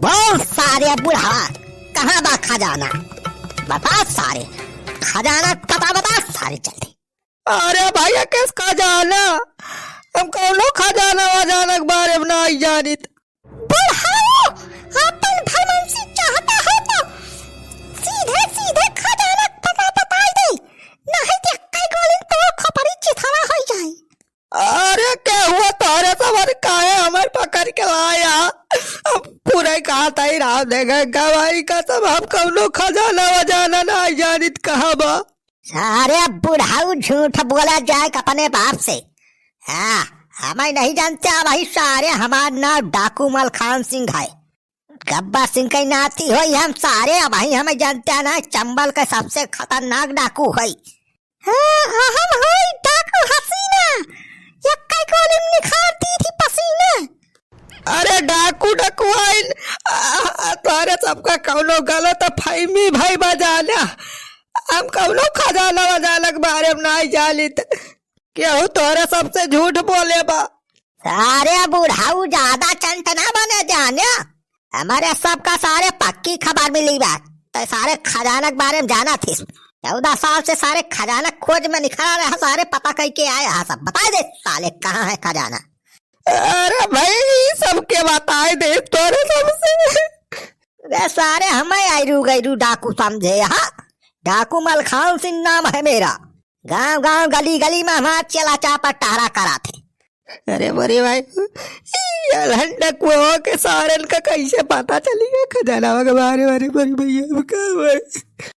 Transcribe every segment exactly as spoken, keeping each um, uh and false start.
बोल सारे बुढ़ावा, कहाँ बा खजाना? बता सारे, खजाना पता बता सारे जल्दी। अरे भैया, किस खजाना? हम कौनो खजाना वजाना के बारे में नाहीं जानित। बुढ़ाऊ, आपन भलमनसी चाहता हो तो सीधे सीधे खजाना के पता बताई दे, नाहीं तो कई गोली तो खोपड़ी चिथड़ा हो जाई। अरे के हुआ तोहरे सब, अरे काहे हमें पकड़ के लाया? अब पूरा ही कहा था ही राम देगा गवाही का सब, हम कौनो खजाना वजाना नाहीं जानित कहाँ बा। सारे बुढ़ाऊ झूठ बोला जाए अपने बाप से। हाँ, हमें नहीं जानते अब भाई सारे, हमार नाम डाकू मलखान सिंह है। गब्बर सिंह के नाती होई हम सारे, अब भाई हमें जानते हैं ना, चंबल के सबसे खतरनाक डाकू होई। हाँ, हम होई डाकू हसीना, यक्का गोली में निखार दी थी पसीना। अरे डाकू डकुआइन, आ, आ, तोहरे सबका कौनो गलत फहमी भई बा जाना। हम कौनो खजाना वजाना के बारे में नाहीं जानित। केहू तोहरे सबसे झूठ बोले बा। सारे बुढ़ाऊ ज्यादा चंट ना बने जाने। हमारे सबका सारे पक्की खबर मिली बा। तो सारे खजाना के बारे में जाना थी। चौदह साल से सारे खजाना खोज में निकला रहा, सारे पता कई के आए हा सब। बताई दे साले कहाँ है खजाना। अरे भाई, ई सबके बताई दे तोरे सबसे। रे सारे, हमें आयरू गैरू डाकू समझे हा। डाकू मलखान सिंह नाम है मेरा। गांव गांव गली गली में हमार चेला चापट टहरा कराथे। अरे बड़े भाई, ई अलहन डकुआ के सारन का कैसे पता चली गया खजाना के बारे में? अरे बड़े भैया, अब का भाई?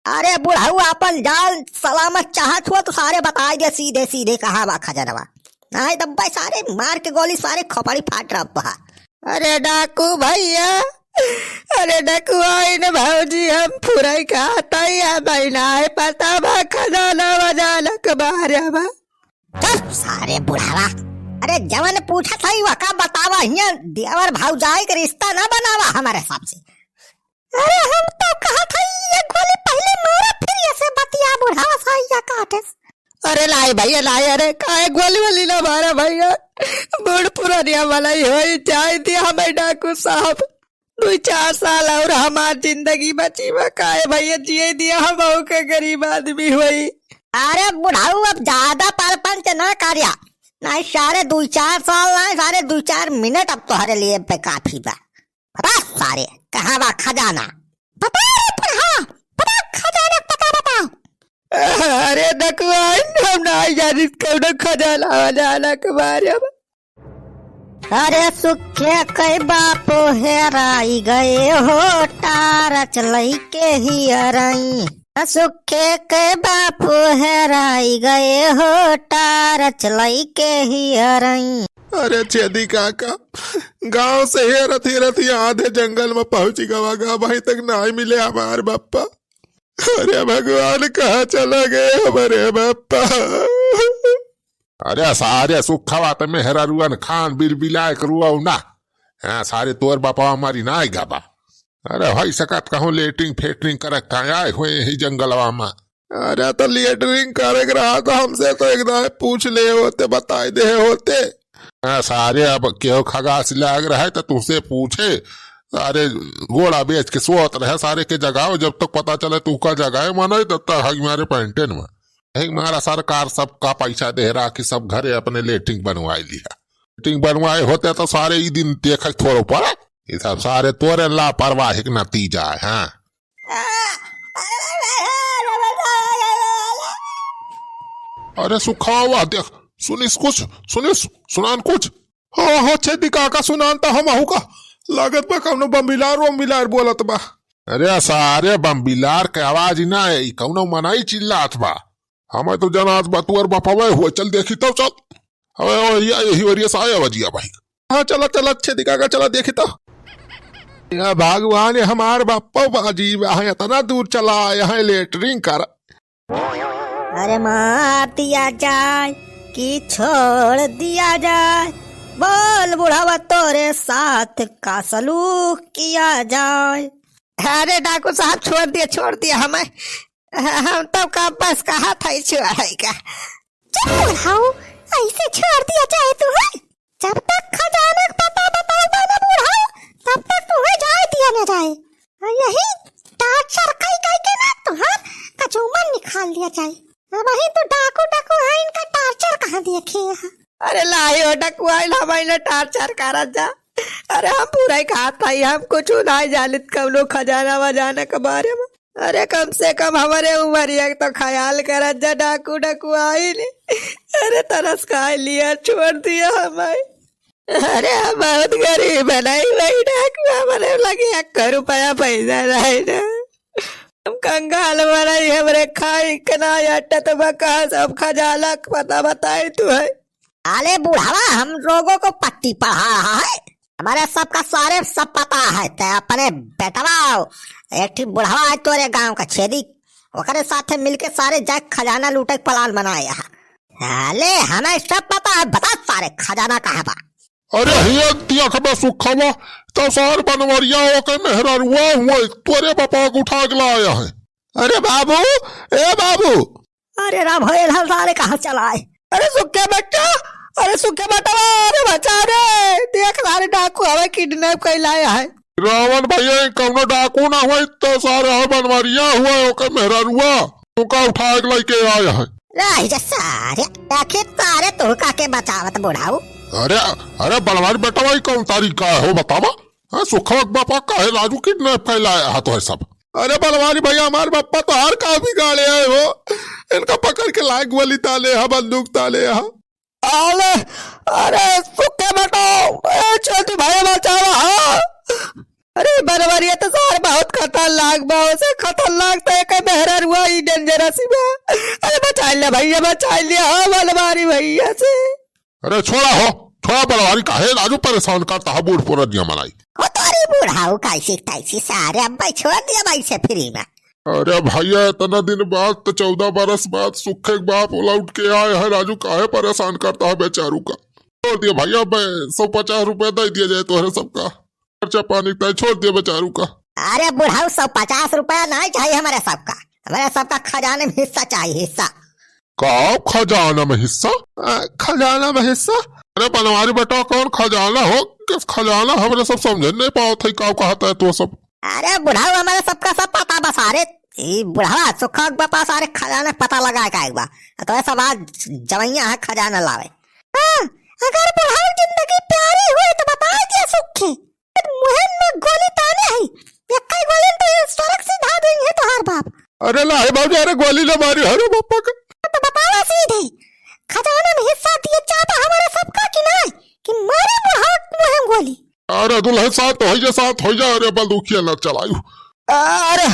अरे बुढ़ऊ, आपन जान सलामत चाहत हुआ तो सारे बताई दे सीधे सीधे कहाँ बा खजनवा। नाहीं तब भाई सारे मार के गोली सारे खोपड़ी फाट रहा बा। अरे डाकू भैया, अरे डकुआइन भौजी, हम फुरई खात हई, हमें नाहीं पता बा खजाना वजाना के बारे में। चुप सारे बुढ़ावा। अरे जवन पूछत हई वका बतावा, हियां देवर भौजाई के रिश्ता ना बनावा हमारे सबसे। अरे हम तो कहत हई एक गोली पहिले मारा, फिर ये से बतिया बुढ़ावा साइया काटे। अरे नाहीं भैया नाहीं, अरे काहे गोली वोली ना मारा भैया, बूढ़ पुरानिया वाला ही होई जाए दिया हमें डाकू साहब। दुई चार साल और हमार जिंदगी बची बा, काहे भैया जिए दिया, हम के गरीब आदमी होई। अरे बुढ़ऊ, अब ज्यादा परपंच ना करिया, नाहीं सारे दुई चार साल नाहीं, सारे दुई चार मिनट अब तोहरे लिए पे काफी बा। बता सारे, कहाँ बा खजाना? बता रे बुढ़ा, बता खजाना, पता बता। अरे डकुआ, हम नाहीं जानित कौनो खजाना वजाना के बारे में। अरे सुखे के बापो हेराई गए हो, टारच लइके हियरई। सुखे के बापो हेराई गए हो, टारच लइके हियरई। अरे छेदी काका, गांव से हेरत हेरत यहाँ आधे जंगल में पहुंची गवा गा, अबहीं तक नाहीं मिले हमार बप्पा। अरे भगवान, कहाँ चला गए हमारे बप्पा? अरे सारे सुखवा त मेहररुअन खान बिलबिलाए के रुआऊ ना। हाँ, सारे तोर बापा हमारी ना आएगा बा। अरे होई सकत कहूँ लेटरिंग फेटरिंग करे का आए हुए ही जंगलवा में। अरे तो लेटरिंग करे के रहा तो हमसे तो एक दाए पूछ ले होते, बताई दे होते। हाँ, सारे अब केहू खगास लाग रहे तो तुसे पूछे। सारे गोड़ा बेच के सोत रहे, सारे के जगाओ, जब तक पता चले तू का जगाए मनई, तब तक हग मारे पैंटेन में। एक मारा सरकार सबका पैसा दे रहा कि सब घरे अपने लेटरिंग बनवाए लिया। लेटरिंग बनवाए होते तो सारे ई दिन देखे थोड़ो पड़ा। ये सब सारे तोरे लापरवाही के नतीजा है, हाँ। अरे सुखावा देख, सुनिस कुछ, सुनिस, सुनान कुछ। हो, हो, छेदी काका सुनान त हम आहू का। लागत बा कौनो बम्बिलार वम्बिलार बोलत बा। अरे सारे बम्बिलार के आवाज ही ना है, ई कौनो मनई चिल्लात बा। हमें तो जनात बा तुअर बपवे हुआ, चल देखी तो चल। अबे ओ, या, यही वरिया सा आया बजिया भाई। हाँ, चला, चला, छेदी काका, चला देखी तो। या भगवान, हमार बप्पा बाजी, यहाँ इतना दूर चला आया है लेटरिंग कर। अरे मार दिया जाए कि छोड़ दिया जाए, बोल बुढ़ावा तोरे साथ का सलूक किया जाए। अरे डाकू साहब, छोड़ दिया, छोड़ दिया हमें, हम तो का बस कहा था ही छोड़े का। चुप बुढ़ाऊ, ऐसे छोड़ दिया जाए तू है? जब तक खजाना का पता बताओगा ना बुढ़ाऊ, तब तक तुम्हें जाए दिया जाए। और यही torture कई कई के ना तुहार कचूमर निकाल लिया जाए। अब ही तो डाकू डाकू है, इनका torture कहाँ देखे यहाँ। अरे लाही हो डकुआइल, हम इन्हें torture करत जा। अरे हम पूरा ही खात हई, हम कुछ नहीं जानित कौनो खजाना वजाना के बारे में। अरे कम से कम हमरे उमरिया के तो ख्याल करत जा डाकू डकुआइल। अरे तरस खाए लिया, छोड़ दिया हमें। अरे हम बहुत गरीब है, नहीं वही डाकू हमरे लगे एक रुपया पैसा नहीं ना। हम कंगाल मरई, हमरे खाई के ना अटत बा, कहाँ से हम खजाना के पता बताई तू है? अरे बुढ़वा, हम लोगों को पट्टी पढ़ा रहा है, हमारे सबका सारे सब पता है। ते अपने बेटवा, एक ठी बुढ़वा है तोरे गांव का छेदी, ओकरे साथे मिलके सारे जाए खजाना लूटे के plan बनाए हैं। अरे हमें सब पता है, बता सारे खजाना कहाँ बा? अरे हिया दिया खबे सुखवा, तो सार बनवरिया ओके मेहररुआ हुए, तोरे बापा के उठा के लाया है। अरे बाबू, ए बाबू। अरे राम हो, एल्हा सारे कहाँ चला आए? अरे सुखे बेटा, अरे सुखे बेटवा, अरे बचा रे, देख सारे डाकू हमें kidnap कर लाया है। रावण भैया, ई कौनो डाकू ना हुआ, तो सारे हर बनवरिया हुआ, ओके मेहररुआ, तुका उठा के लेके आया है। राही जा सारे, आखिर सारे तुहका के बचावत बुढ़ाऊ। अरे, अरे बनवारी बेटवा, ई कौन तरीका है हो बतावा? हाँ, सुखवा के बापा काहे राजू kidnap कर लाया है तो है सब? अरे बनवारी भैया, हमार बापा तो हर का बिगाड़े है हो, इनका पकड़ के लाग गोली ताले है, बंदूक ताले है। अरे, अरे, सुखे बेटो, ए, छोटी भाई बचावा, हाँ। अरे, बनवरिया तो सार बहुत खतरनाक बा, उसे खतरनाक तो एक मेहररुआ ही dangerous ही बा। अरे, बचा लिया भैया, बचा लिया, हाँ, बनवारी भैया से। अरे, छोड़ा हो, छोड़ा बनवारी, काहे राजू परेशान करता है बूढ़ पुरनिया मलाई। हो तोरी बुढ़ाऊ, कैसी तैसी सारे, अब भाई छोड़ दिया भाई से free में। अरे भैया, इतना दिन बाद, तो चौदह बरस बाद सुखे के बाप लौट के आए हैं। राजू काहे परेशान करता है बेचारू का? छोड़ दिया भैया, अब सौ पचास रुपया दे दिया जाए तोहरे सबका, खर्चा पानी का छोड़ दिया बेचारू का। अरे बुढ़ाऊ, सौ पचास रुपया नहीं चाहिए हमारे सबका, हमारे सबका खजाने में हिस्सा चाहिए, हिस्सा। का खजाना में हिस्सा? अ, खजाना में हिस्सा? अरे बनवारी बेटा, कौन खजाना हो? किस खजाना? हमरे सब समझे नहीं पावत है, का कहता है तो सब। अरे बुढ़ाऊ, हमारे सबका सब पता बा सारे। ई बुढ़ावा सुखा के बापा सारे खजाना पता लगा के आए बा। तो सब आज जवैया है खजाना लावे। हाँ, अगर बुढ़ाऊ जिंदगी प्यारी हुई तो बता दिया सुखी। मुहे में गोली ताने है, एक्का गोली तो ये सड़क से धा देंगे तोहार बाप। अरे लाहे बाबू, अरे गोली ना मारी, अरे बापा का। तो बतावा सीधे, खजाना में हिस्सा दिए चाहता हमारे सबका कि नहीं, कि मारे बुढ़ाऊ मुहे में गोली? अरे दुल्हन, साथ हो जा, साथ हो जा, अरे बंदूकिया ना चलायू। अरे,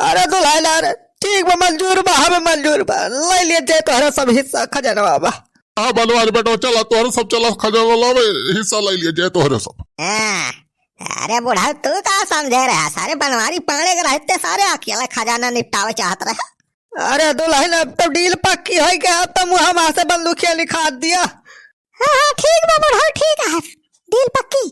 अरे दुल्हन, अरे ठीक बा, मंजूर बा, हमें मंजूर बा, ले लिए जे तोहरा सब हिस्सा खजाना बा। हाँ बनवारी बेटा, चला तोहरा सब, चला खजाना लावे, हिस्सा ले लिए जे तोहरा सब। हाँ, अरे बुढ़ा, तू का समझे रहा? सारे बनवारी पाने के रहते सारे अकेला खजाना निपटावे चाहत रहे। अरे दुल्हन, अब तो deal पक्की हो गया, अब तो मुँह से बंदूकिया निकाल दिया। हाँ, हाँ, ठीक बा बुढ़ा, ठीक है, deal पक्की।